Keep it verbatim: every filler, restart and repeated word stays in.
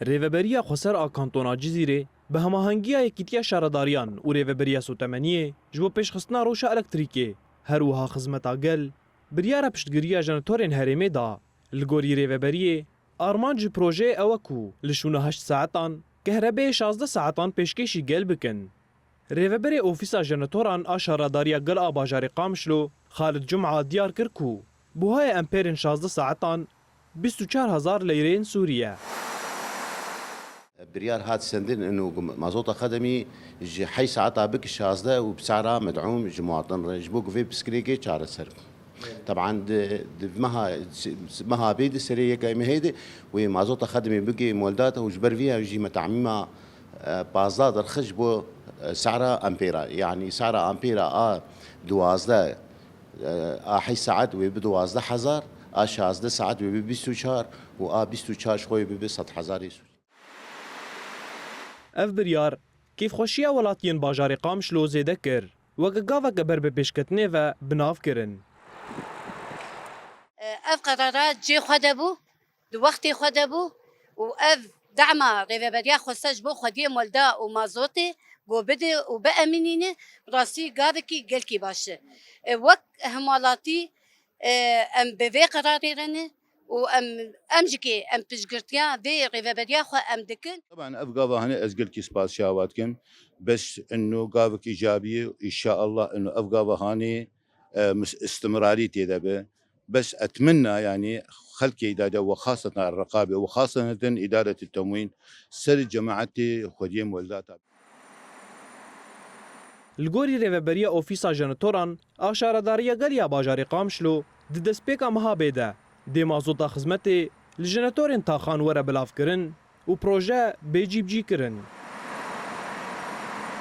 Rêveberiya Xweser a Kantona Cizîrê bi hemahengiya Yekîtiya Şaredariyan û Rêveberiya Sotemeniyê ji bo pêşxistina rewşa elektrîkê, her wiha xizmeta gel, biryara piştgiriya jenetorên herêmê da. Li gorî rêveberiyê, armanc ji projeyê ew e ku li şûna heşt saetan kehrebeyê şazdeh saetan pêşkêşî gel bikin. Rêveberê Ofîsa Jenetoran a Şaredariya Gel a bajarê Qamişlo, Xalid Cuma, diyar kir ku buhaya empêrên şazdeh saetan bîst û çar hezar leyreyên Sûrî ye. Biryar hat sendin inu mazota xedemî ji heşt saeta bik şazdeh û bi sehra med'ûm ji muwatin re, ji bo ku vê piskirêkê çareser bû. Teban di, di meha, meha bê di serê yeka mehê de wê mazota xedemî bigê moldata û ji ber vê jî me tamîma, e, pazdeh derxist ji bo, e, sehra empêra. Yanî sehra empêra a duwazdeh, e, a heşt saet wê bi duwazdeh hezar, a şazdeh saet wê bi bîst û çar û a bîst û çar ji xwe wê bi bi sed hezarê Sûrî. Ev biryar kêfxweşiya welatiyên bajarê Qamişlo zêde kir. Weke gaveke ber bi pêşketinê ve bi nav kirin. Ev qerara cê xwe de bû, di wextê xwe de bû û ev dema Rêveberiya Xweser ji bo xwediyê molda û mazotê ku bide û biemînîne, rastî gavekî gelkî baş e. Wek hemwelatî, e, em bi vê qerarê re ne û em, em jî kê em piştgirtiya vê rêveberiya xwe em dikin. Teban ev gava hanê ez gelkî spas şawa dikim. Bes ino gavek îcabî ye, înşaallah ino ev gava hanê, e, mis-, istimrarî tê de be. Bes etminna, yanî xelkê îdare we xaseten reqabê we xaseten îdareti temwîn ser cemaetê xwediyê moldata. Li gorî rêveberiya Ofîsa Jenetoran a Şaredariya Gel ya bajarê Qamişlo, di destpêka meha bê de dê mazota xizmetê li jenetorên taxan were bilavkirin û proje bê cîbicîkirin.